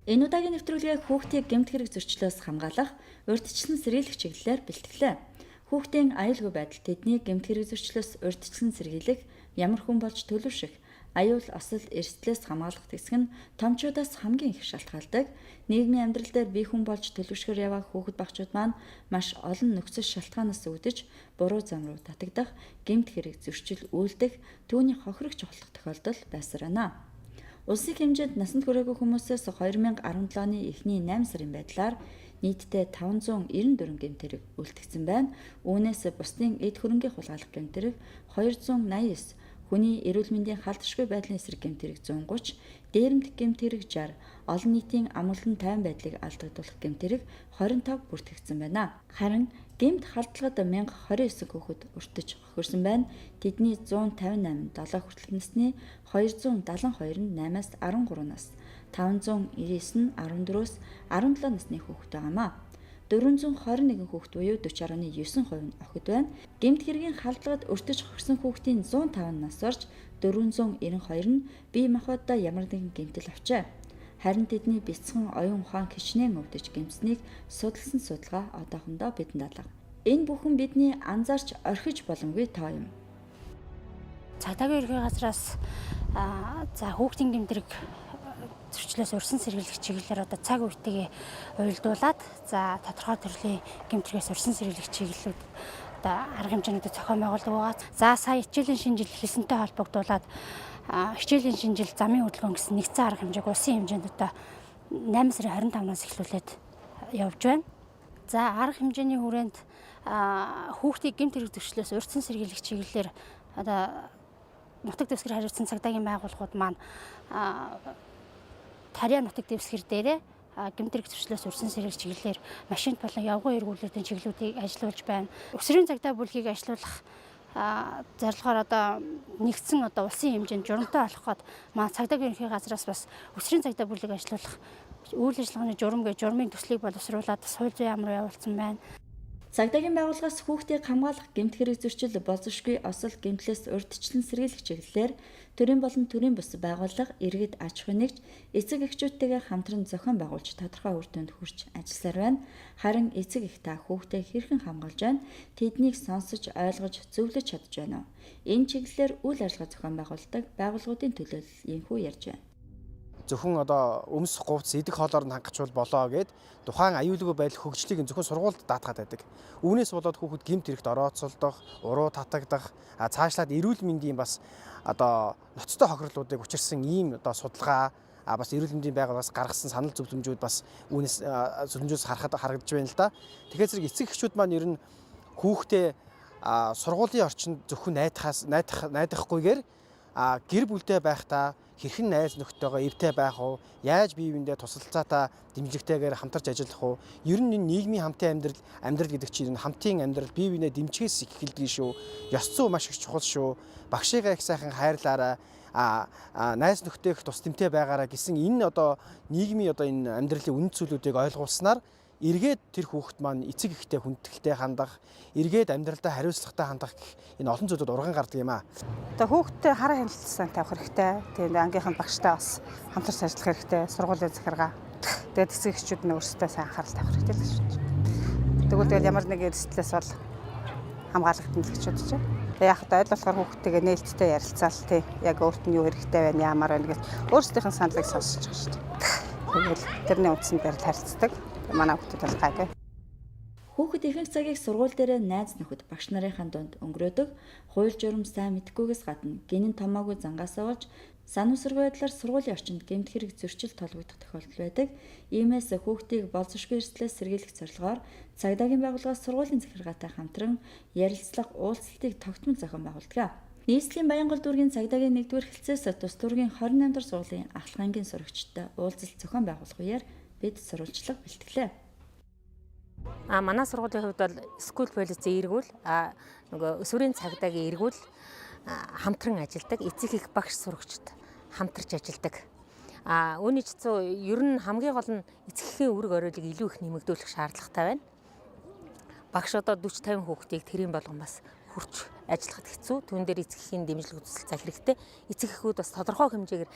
Энэ удаагийн нэвтрүүлгээ хүүхдийг гэмт хэрэг зөрчлөөс хамгаалах, урьдчилан сэргийлэх чиглэлээр бэлтгэлээ. Хүүхдийн аюулгүй байдал, тэдний гэмт хэрэг зөрчлөөс урьдчилан сэргийлэх, ямар хүн болж төлөвшөх, аюул осол эрсдлээс хамгаалах хэсэг нь томчуудаас хамгийн их шалтгаалдаг. Нийгмийн амьдрал дээр бие хүн болж төлөвшөхөр яваа хүүхэд багчууд маань маш олон нөхцөл шалтгаанаас үүдэж буруу зам руу татагдах, гэмт хэрэг зөрчил үйлдэх, түүний хохирогч болох тохиолдол байсаар байна. Улсын хэмжээнд насанд хүрээгүй хүмүүсээс 2017 оны эхний 8 сарын байдлаар нийтдээ 594 гэмт хэрэг үлдгэсэн байна. Үүнээс бусдын эд хөрөнгийг хулгайлах гэмт хэрэг 289, хүний эрүүл мэндийн халдшгүй байдлын эсрэг гэмт хэрэг 130, дээрэмдэх гэмт хэрэг 60, олон нийтийн амгалан тайван байдлыг алдагдуулах гэмт хэрэг 25 бүртгэгдсэн байна. Харин гэмт халдлагад 1029 хүүхэд өртөж хохирсон байна. Тэдний 158 7 хүртэлх насны, 272 нь 8-аас 13 нас, 599 нь 14-өөс 17 насны хүүхэд байгаамаа. 421 хүүхэд буюу 40.9% нь охид байна. Гэмт хэргийн халдлагад өртөж хохирсон хүүхдийн 105 нас орж 492 нь бие махбоддоо ямар нэгэн гэмтэл авчээ. Харин тэдний бяцхан оюун ухаан хичнээн өвдөж гэмснийг судалсан судалгаа одоохондоо бидэнд алга. Энэ бүхэн бидний анзаарч орхиж боломгүй тоо юм. Цагдаагийн ерхий газраас за хүүхдийн гэмт хэрэг зөрчлөөс урьдчилан сэргийлэх чиглэлээр одоо цаг үетэйгээ уялдуулаад, за тодорхой төрлийн гэмт хэрэгээс урьдчилан сэргийлэх чиглэлүүд одоо арга хэмжээнүүдийг зохион байгуулдаг байгаа. За сая хичээлийн шинэ жил хэлсэнтэй холбогдуулаад хичээлийн шинэ жил замын хөдөлгөөн гэсэн нэгдсэн арга хэмжээг улсын хэмжээнд одоо 8 сарын 25-наас эхлүүлээд явж байна. За арга хэмжээний хүрээнд хүүхдийг гэмт хэрэг зөрчлөөс урьдчилан сэргийлэх чиглэлээр одоо нутаг дэвсгэр хариуцсан цагдаагийн байгууллагууд маань Тарья нутаг дэвсгэр дээрээ гэмт хэрэг зөрчлөөс урьдчилан сэргийлэх чиглэлээр машинд болон явган эргүүлэлтийн чиглэлүүдийг ажилуулж байна. Өсвөрийн цагдаа бүлгийг ажилуулах зорилгоор одоо нэгдсэн одоо улсын хэмжээнд журамтай болох гээд маа цагдаагийн ерөнхий газраас бас өсвөрийн цагдаа бүлгийг ажилуулах үйл ажиллагааны журам гэж журмын төслийг боловсруулад хууль зүйн яам руу явуулсан байна. Цагдаагийн байгууллагаас хүүхдийг хамгаалах, гэмт хэрэг зөрчил, болзошгүй осол гэмтлээс урьдчилан сэргийлэх чиглэлээр төрийн болон төрийн бус байгууллага, иргэд, аж ахуйн нэгж, эцэг эхчүүдтэйгээ хамтран зохион байгуулж тодорхой үр дүнд хүрч ажилласаар байна. Харин эцэг эх та хүүхдээ хэрхэн хамгаалж байна? Тэднийг сонсож, ойлгож, зөвлөж чадж байна уу? Энэ чиглэлээр үйл ажиллагаа зохион байгуулдаг байгууллагуудын төлөөлөл ийнхүү ярьж байна. Зөвхөн одоо өмс хувцас, идэх хоолоор нь хангачвал болоо гэд тухайн аюулгүй байдал хөгжлийг зөвхөн сургуульд даатгаад байдаг. Үүнээс болоод хүүхэд гэмт хэрэгт орооцолдох, уруу татагдах, цаашлаад эрүүл мэндийн бас одоо ноцтой хохирлуудыг учирсан ийм одоо судалгаа, бас эрүүл мэндийн байгууллагаас гаргасан санал зөвлөмжүүд бас үүнээс зөвлөмжөөс харахад харагдаж байна л да. Тэгэхээр зэрэг эцэг эхчүүд маань ер нь хүүхдээ сургуулийн орчинд зөвхөн найдахаас найдах найдахгүйгээр гэр бүлдээ байхдаа хэрхэн найз нөхдөйгөө эвтэй байх уу, яаж бие биендээ тусалцаатай дэмжлэгтэйгээр хамтарч ажиллах уу, ер нь энэ нийгмийн хамтын амьдрал гэдэг чинь хамтын амьдрал, бие биенээ дэмжихээс эхэлдэг шүү. Ёс зүй маш их чухал шүү. Багшигаа их сайхан хайрлаарай, найз нөхдөд их тус тэмтэй байгаарай гэсэн энэ одоо нийгмийн одоо энэ амьдралын үнэт зүйлүүдийг ойлгуулснаар эргээд тэр хүүхэд маань эцэг эхтэй хүндэтгэлтэй хандах, эргээд амьдралдаа хариуцлагатай хандах гэх энэ олон зүйлүүд урган гардаг юм аа. Одоо хүүхдтэй хараа хяналтсан тавих хэрэгтэй. Тэгээд ангийнхан багштай бас хамтарч ажиллах хэрэгтэй. Сургуулийн захиргаа. Тэгээд эцэг эхчүүд нь өөрсдөө сайн анхаарал тавих хэрэгтэй л гэж байна. Тэгвэл тэгэл ямар нэг эрсдлээс бол хамгаалагдана л гэж бодож байна. Тэгээд яг та аль болохоор хүүхдтэйгээ нээлттэй ярилцаал тий. Яг өөрт нь юу хэрэгтэй байна, яамаар байна гэж өөрсдийнх нь саналыг сонсож байгаа шүү дээ. Тэгэл тэрний үндсэн дээр л харилцдаг. Манай хүүхдүүд бол гайгүй. Хүүхэд ихэнх цагийг сургууль дээрээ найз нөхөд, багш нарынхаа дунд өнгөрөөдөг. Хууль журам сайн мэдэхгүйгээс гадна гэнэн томоогүй зангаасаа болж санамсаргүй байдлаар сургуулийн орчинд гэмт хэрэг зөрчил толгойдох тохиолдол байдаг. Иймээс хүүхдийг болзошгүй эрсдлээс сэргийлэх зорилгоор цагдаагийн байгууллагаас сургуулийн захиргаатай хамтран ярилцлага, уулзалтыг тогтмол зохион байгуулдаг. Нийслэлийн Баянгол дүүргийн цагдаагийн 1-р хэлцээс тус дүүргийн 28 дахь сургуулийн ахлах ангийн сурагчтай уулзалт зохион байгуулах үеэр бид сурвалжлага бэлтгэлээ. Манай сургуулийн хувьд бол school police эргүүл, нөгөө өсвөрийн цагдаагийн эргүүл хамтран ажилладаг, эцэг их, багш сурагчид хамтарч ажилладаг. Үүний ч зүү ер нь хамгийн гол нь эцэг эхийн үүрэг оройлыг илүү их нэмэгдүүлэх шаардлагатай байна. Багш одоо 40 50 хүүхдийг тэрийн болгон бас хүрч Ажиллахад хэцүү. Түүн дээр эцэг эхийн дэмжлэг туслалцаа хэрэгтэй. Эцэг эхүүд бас тодорхой хэмжээгээр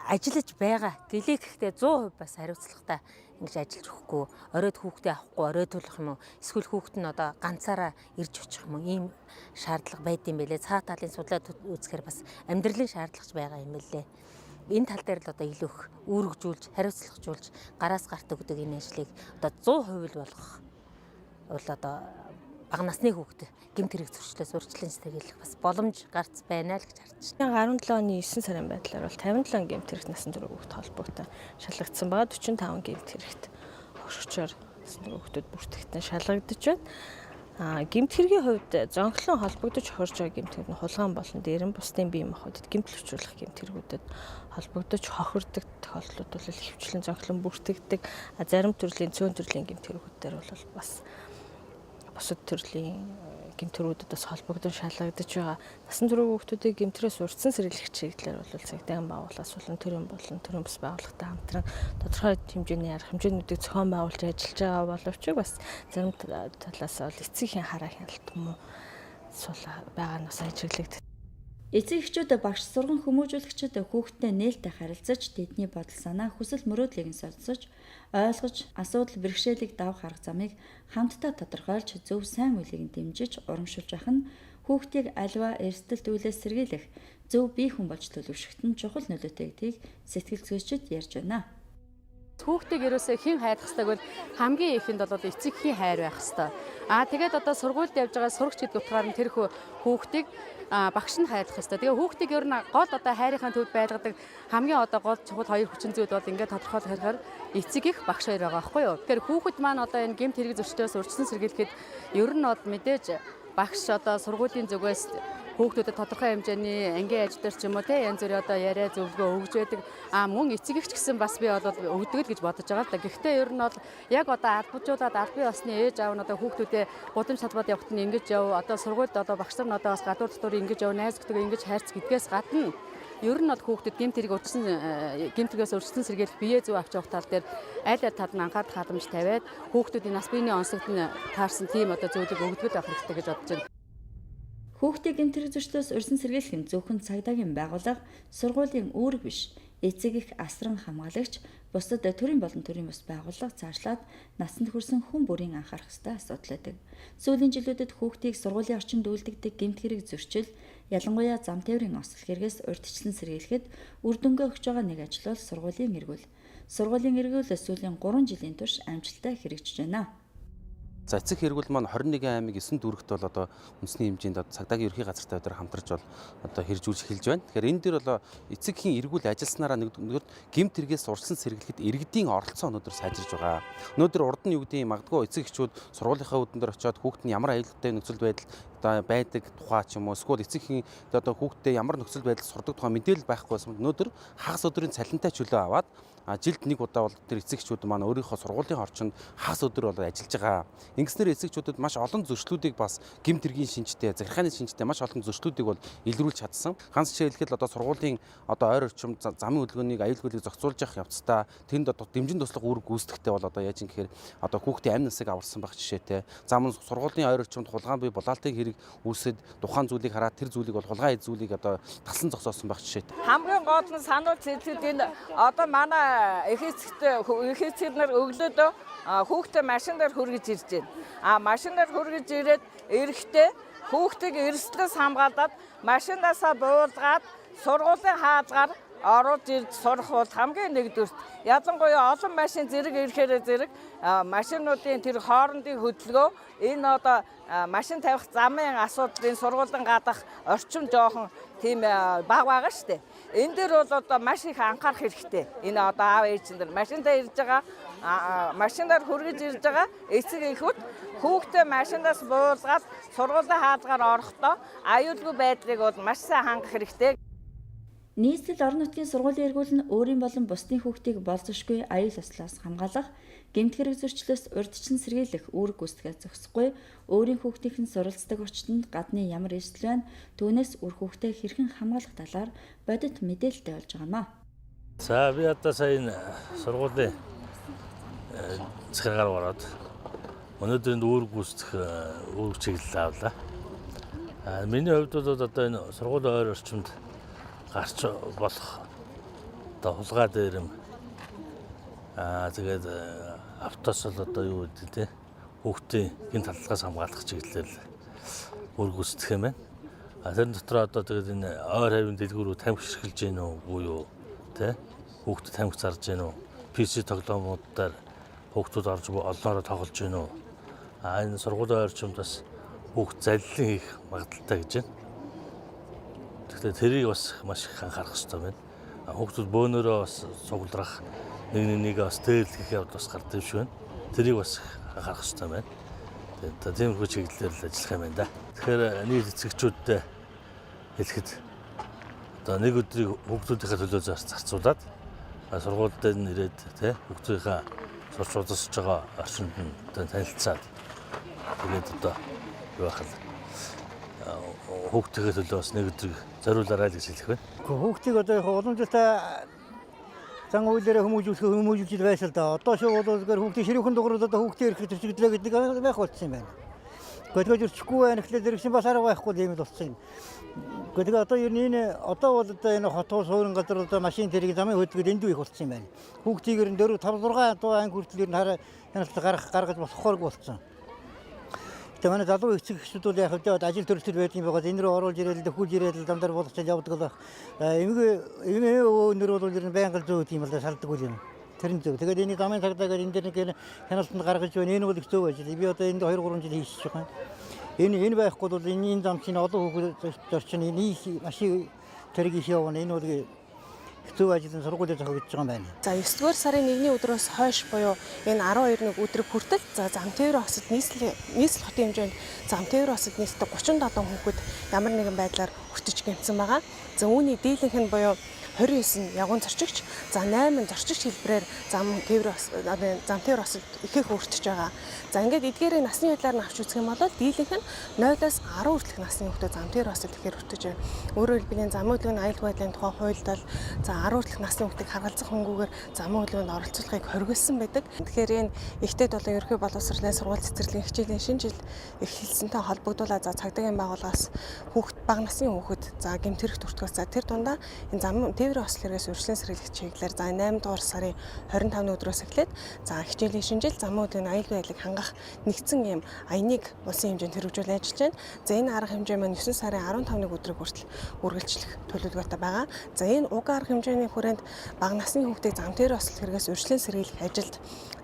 ажиллаж байгаа. Гэлээ гэхдээ 100% бас хариуцлагатай ингэж ажиллаж өгөхгүй, оройд хүүхдээ авахгүй, орой тулах юм уу? Эсвэл хүүхэд нь одоо ганцаараа ирж очих юм уу? Ийм шаардлага байд юм бэлээ. Цаа талын судлаад үзэхээр бас амьдралын шаардлагач байгаа юм бэлээ. Энэ тал дээр л одоо илүү их үүрэгжүүлж, хариуцлагажуулж гараас гарт өгдөг энэ ажлыг одоо 100% л болгох бол одоо бага насны хүүхэд гэмт хэрэг зөрчлөөс урьдчилан сэргийлэх бас боломж гарц байна л гэж харж байна. 17 оны 9 сарын байдлаар бол 57 гэмт хэрэгт насан турш хүүхд холбоотой шалгагдсан байгаа. 45 гэмт хэрэгт хошигчоор насан турш хүүхдүүд бүртгэгдэн шалгагдаж байна. Гэмт хэргийн хувьд зонхлон холбогдож хохирж байгаа гэмт хэрэг нь хулгайн болон дээрэн бусдын бие махбодод гэмтэл учруулах гэмт хэрэгүүдэд холбогдож хохирдог тохиолдлууд бол ихэвчлэн зонхлон бүртгэгддэг. Зарим төрлийн цөөн төрлийн гэмт хэрэгүүдээр бол бас бусад төрлийн гэмт хэргүүдэд бас холбогдон шалгагдаж байгаа. Насан турш хүүхдүүдийг гэмтрээс урьдчилан сэргийлэх чиглэлээр бол цагдаагийн байгууллагаас болон төрийн болон төрийн бус байгууллагатай хамтран тодорхой хэмжээний арга хэмжээнүүдийг зохион байгуулж ажиллаж байгаа боловч бас зарим талаас бол эцсийн хараа хяналт муу сул байгаа нь бас ажиглагддаг. Эцэг эхчүүд, багш сурган хүмүүжүүлэгчид хүүхэдтэй нээлттэй харилцаж, тэдний бодол санаа, хүсэл мөрөөдлийг нь сонсож, ойлгож, асуудал бэрхшээлийг давах арга замыг хамтдаа тодорхойлж, зөв сайн үйлийг нь дэмжиж, урамшуулж байх нь хүүхдийг аливаа эрсдэлт үйлээс сэргийлэх, зөв бие хүн болж төлөвшөхөд нь чухал нөлөөтэй гэдгийг сэтгэл зүйчид ярьж байна. Хүүхдийг ерөөсөө хэн хайрлах ёстой гэвэл хамгийн ихэнд бол эцэг эхийн хайр байх ёстой. Тэгээд одоо сургуульд явж байгаа сурагч гэдэг утгаар нь тэр хүүхдийг багш нь хайрлах ёстой. Тэгээ хүүхдийг ер нь гол одоо хайрынхаа төвд байлгадаг хамгийн одоо гол чухал хоёр хүчин зүйл бол ингээд тодорхойлох хэрээр эцэг их багш хоёр байгаа байхгүй юу. Тэгэхээр хүүхэд маань одоо энэ гэмт хэрэг зөрчлөөс урьдчилан сэргийлэхэд ер нь бол мэдээж багш одоо сургуулийн зүгээс хүүхдүүдэд тодорхой хэмжээний ангийн ажил дээр ч юм уу те янз бүрийн одоо яриа зөвлөгөө өгж байдаг. Мөн эцэг эгч гэсэн бас би бол өгдөг л гэж бодож байгаа л да. Гэхдээ ер нь бол яг одоо албажуулаад албан ёсны ээж аав нь одоо хүүхдүүдээ гудамж талбайд явахад нь ингэж яв. Одоо сургуульд одоо багш нар нь одоо бас гадуур дотор ингэж яв, найз нөхдөдөө ингэж хайрц гэдгээс гадна ер нь бол хүүхдэд гэмт хэрэг урьдчилан гэмт хэрэгээс урьдчилан сэргийлэх бие зөв авч явах тал дээр аль аль талд нь анхаарал халамж тавиад хүүхдүүдийн нас биеийн онцлогт нь таарсан тийм одоо зүйлийг өгдөг л байх хэрэгтэй гэж бодож байна. Хүүхдийг гэмт хэрэг зөрчлөөс урьдчилан сэргийлэх нь зөвхөн цагдаагийн байгууллага, сургуулийн үүрэг биш. Эцэг их асран хамгаалагч, бусад төрийн болон төрийн бус байгууллага цаашлаад насанд хүрсэн хүн бүрийн анхаарах ёстой асуудал байдаг. Сүүлийн жилүүдэд хүүхдийг сургуулийн орчинд үйлдэгдэг гэмт хэрэг зөрчил, ялангуяа зам тээврийн осол хэрэгээс урьдчилан сэргийлэхэд үр дүнгээ өгч байгаа нэг ажил бол сургуулийн эргүүл. Сургуулийн эргүүл сүүлийн 3 жилийн турш амжилттай хэрэгжиж байна. За эцэг эргүүл маань 21 аймаг 9 дүүрэгт бол одоо үндэсний хэмжээнд одоо цагдаагийн ерхий газартай өдөр хамтарч бол одоо хэрэгжүүлж эхэлж байна. Тэгэхээр энэ дээр бол эцэг эхийн эргүүл ажилласанараа нэгдүгээр гэмт хэрэгээс урьдчилан сэргийлэхэд иргэдийн оролцоо өнөөдөр сайжирж байгаа. Өнөөдөр урд нь юу гэдэг юм магадгүй эцэг эхчүүд сургуулийнхаа үүдэн дээр очиод хүүхэд нь ямар аюултай нөхцөл байдал одоо байдаг тухай ч юм уу эсвэл эцэг эхийн одоо хүүхдтэй ямар нөхцөл байдал сурдаг тухай мэдээлэл байхгүй байсан. Өнөөдөр хагас өдрийн цалинтай чөлөө аваад жилд нэг удаа бол тэр эцэг эхчүүд маань өөрийнхөө сургуулийн орчинд хагас өдөр бол ажиллаж байгаа. Ингэснээр эцэг эхчүүдэд маш олон зөрчлүүдийг бас гэмт хэргийн шинжтэй, захиргааны шинжтэй маш олон зөрчлүүдийг бол илрүүлж чадсан. Ганц жишээ хэлэхэд одоо сургуулийн одоо ойр орчим замын хөдөлгөөнийг аюулгүйг зохицуулж явах явцдаа тэнд одоо дэмжин туслах үүрэг гүйцэтгэхдээ бол одоо яаж юм гэхээр одоо хүүхдийн амь насыг аварсан байх жишээтэй. За мөн сургуулийн ойр орчимд хулгайн буй булаалтын хэрэг үүсэд тухайн зүйлийг хараад тэр зүйлийг бол хулгайн зүйлийг одоо талсан зогсоосон байх жишээтэй. Хамгийн гол нь сануулж хэлэхэд энэ одоо манай их эцэг нар өглөөдөө хүүхдээ машин дээр хүргэж ирж байна. Машин дээр хүргэж ирээд эрэхтэй хүүхдийг эрсдлээс хамгаалаад машинаасаа буулгаад сургуулийн хаалгаар оруулж ирж сурах бол хамгийн нэгдүгüрт. Ялангуяа олон машин зэрэг ирэхээрээ зэрэг машинуудын тэр хоорондын хөдөлгөөн энэ одоо машин тавих замын асуудлын сургуулийн гадах орчим жоохон тийм бага байгаа шүү дээ. Энэ дээр бол одоо маш их анхаарах хэрэгтэй. Энэ одоо аав ээж нар машиндаа ирж байгаа, машинаар хүргэж ирж байгаа эцэг эхүүд хүүхдээ машинаас буулгаад сургуулийн хаалгаар орохдоо аюулгүй байдлыг бол маш сайн хангах хэрэгтэй. Нийслэл орон нутгийн сургуулийн эргүүл нь өөрийн болон бусдын хүүхдийг болзошгүй аюул ослоос хамгаалах, гэмт хэрэг зөрчлөөс урьдчилан сэргийлэх үүрэг гүйцэтгэх зогсохгүй, өөрийн хүүхдийнх нь суралцдаг орчинд гадны ямар эрсдэл байна, түүнээс үр хүүхдээ хэрхэн хамгаалах талаар бодит мэдээлэлтэй болж байгаа юм а. За би одоо сая энэ сургуулийн захиргаар ороод өнөөдөр энэ үүрэг гүйцэтгэх үүрэг чиглэл авлаа. Миний хувьд бол одоо энэ сургуулийн ойр орчимд гарч болох одоо хулгай дээрэм тэгээд автос бол одоо юу гэдэг те хүүхдийн гэмт халдлагаас хамгаалах чиглэлээр үр гүйцэтгэх юм байна. Тэрэн дотор одоо тэгээд энэ ойр хавийн дэлгүүрүүд тамхи ширхэлж гин үү үгүй юу те хүүхдэд тамхи зарж гин үү, PC тоглоомуудаар хүүхдүүд орж олноороо тоглож гин үү. Энэ сургуулийн ойр орчимд бас хүүхд заллин хийх магадлалтай гэж байна. Тэгэхээр тэрийг бас маш их анхаарах хэрэгтэй байна. Хүүхдүүд бөөнөрөө бас цугларах, нэг нэгийг бас дээрлэх явдал бас гардаг юм шиг байна. Тэрийг бас анхаарах хэрэгтэй байна. Тэгээд тиймэрхүү чиглэлээр л ажиллах юм байна да. Тэгэхээр нийт эцэгчүүдтэй хэлэхэд одоо нэг өдрийг хүүхдүүдийнхээ төлөө зарцуулаад сургууль дээр нь ирээд тэ хүүхдийнхээ сурч удасж байгаа орчинд нь танилцаад тэгээд одоо юу байх вэ? Хүүхдийнхээ төлөө бас нэг өдрийг зориулаарай л гэж хэлэх байна. Хүүхдийг одоо яг уламжлалтай зан үйлээрээ хүмүүжүүлж байсан л да. Одоо шиг бол зүгээр хүүхдийн ширүүхэн дугуйрууд одоо хүүхдийн эрхийг зөрчигдлээ гэдэг байх болсон юм байна. Гэхдээ зөрчихгүй байна гэхлээр зэрэг бас арга байхгүй юм л болсон юм. Тэгэхээр одоо ер нь энэ одоо бол одоо энэ хотоо суурин газар одоо машин тэрийг замын хөдөлгөөн дэндүү их болсон юм байна. Хүүхдийг ер нь 4 5 6 дуу анги хүртэл ер нь хараа хяналт гаргаж болохгүй болсон. Тэгээ манай залуу эцэг эхчүүд бол яг хэвдээ ажил төрөлтөл байдаг юм байгаа. Энэ рүү оруулж ирээд дөхүүлж ирээд дандаа болгочод явдаг л байх. Эмгээ өвөө өнөр бол ер нь байнга зөв юм л да шалдаг үл юм. Тэр нь зөв. Тэгээд энийг замын цагдаа гэдэг энэ дэр нэг хяналтанд гаргаж байна. Энэ бол их зөв ажил. Би одоо энд 2 3 жил хийчихэж байгаа. Энэ байхгүй бол энэ зам чинь олон хүүхэд зорчин энэ машин тэрэг их явна. Энэ бол зөв ажил нь сургуулиар зохиогдож байгаа юм байна. За 9 дугаар сарын 1-ний өдрөөс хойш буюу энэ 12-ны өдрөг хүртэл за зам тээврийн осолд нийслэл хотын хэмжээнд зам тээврийн осолд нийтдээ 37 хүүхэд ямар нэгэн байдлаар өртөж гэмтсэн байгаа. За үүний дийлэнх нь буюу 29 нь ягуун зорчигч, за 8 зорчигч хэлбэрээр зам тээврийн осолд ихэнх өртөж байгаа. За ингээд эдгээрийн насны байдлаар нь авч үзэх юм бол дийлэнх нь 0-оос 10 хүртэлх насны хүүхдүүд зам тээврийн осолд ихээр өртөж байна. Өөрөөр хэлбэл энэ замын хөдөлгөөний аюулгүй байдлын тухай хуульд бол за 10 хүртэлх насны хүүхдийг харгалзах хөнгүүгээр замын хөдөлгөөнд оролцуулахыг хориглосон байдаг. Тэгэхээр энэ ихтэйд болон ерөнхий боловсролын сургууль цэцэрлэгийн хичээлийн шинэ жил эхэлсэнтэй холбогдуулаад за цагдаагийн байгууллагаас хүүхд бага насны хүүхэд за гэмт хэрэг төртгөөс за тэр дундаа энэ зам тээврийн осол хэрэгээс урьдчилан сэргийлэх чиглэлээр за 8 дугаар сарын 25-ны өдрөөс эхлээд за хичээлийн шинэ жил замын хөдөлгөөний аюулгүй байдлыг хангах нэгдсэн юм аяныг улсын хэмжээнд хэрэгжүүлэн ажиллаж байна. За энэ арга хэмжээ маань 9 сарын 15-ны өдрийг хүртэл үргэлжлэх төлөвлөгөөтэй байгаа. За энэ уг арга хэмжээний хүрээнд бага насны хүүхдийг зам тээврийн осол хэрэгээс урьдчилан сэргийлэх ажилд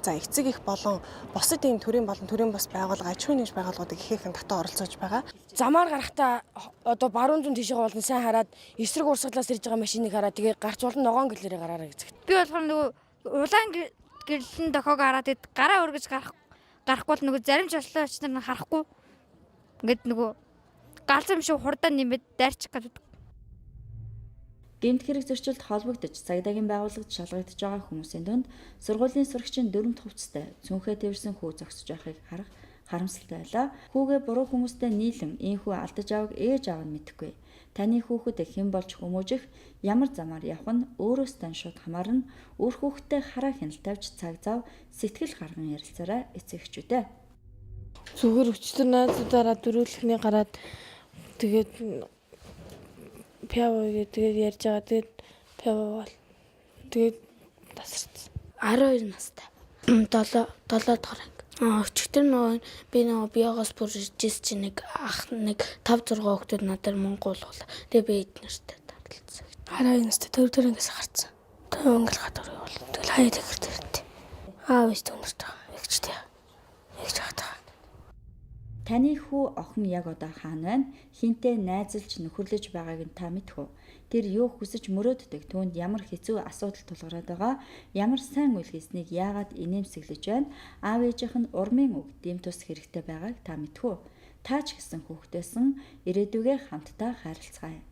за эцэг их болон бусад ийм төрийн болон төрийн бус байгууллага, аж ахуйн нэгж байгууллагуудыг ихээхэн татаа оролцоож байгаа. Замаар гарахдаа одоо баруун зүүн тийшээ болон сайн хараад эсрэг урсгалаас ирж байгаа машиныг хараад тэгээ гарч болон ногоон гэлээрээ гараарай гэж. Би болохоор нөгөө улаан гэрлэн дохоог хараад гараа өргөж гарахгүй бол нөгөө зарим жолооч нар харахгүй ингээд нөгөө галзуу юм шиг хурдаа нэмээд дайрчих гэдэг. Гэмт хэрэг зөрчилд холбогдож цагдаагийн байгууллагад шалгагдж байгаа хүмүүсийн дунд сургуулийн сурагчийн дөрөв хувцастай цүнхээ тээвэрсэн хүү зогсож байхыг харах харамсалтай байлаа. Хүүгээ буруу хүмүүстэй нийлэн ийхүү алдаж аваг ээж аав нь мэдэхгүй. Таны хүүхэд хэн болж хүмүүжих, ямар замаар явах нь өөрөөс тань шууд хамаарна. Үр хүүхэдтэй хараа хяналт тавьж цаг зав сэтгэл гарган ярилцаарай эцэг эхчүүдээ. Зүгээр өчтөр найзуудаараа дөрүүлэхний гараад тэгээд пиво гэдэг тэгээд ярьж байгаа. Тэгээд пиво бол тэгээд тасарсан. 12 настай. 7 дугаар анги. Өчигдөр нөгөө би нөгөө биогоос бүр иржээс чи нэг ах нэг 5 6 хүүхдүүд надаар мөнгө уулгалаа. Тэгээ би эднэртэй тарлцсан. 12 настай төр ангиас гарцсан. Төв ангил гадуур явуул. Тэгэл хаяа тэгэр тэртээ. Аав ээж түнэрт байгаа. Эгчтэй. Эгч хатаа. Таны хүү охин яг одоо хаана байна? Хинтээ найзалж нөхөрлөж байгааг нь та мэдэх үү? Тэр юу хүсэж мөрөөддөг? Түүнд ямар хэцүү асуудал тулгараад байгаа? Ямар сайн үйл хийснийг яагаад инээмсэглэж байна? Аав ээжийнх нь урмын үг, дэм тус хэрэгтэй байгааг та мэдэх үү? Та ч гэсэн хүүхдээсэн ирээдүгээ хамтдаа харилцгаая.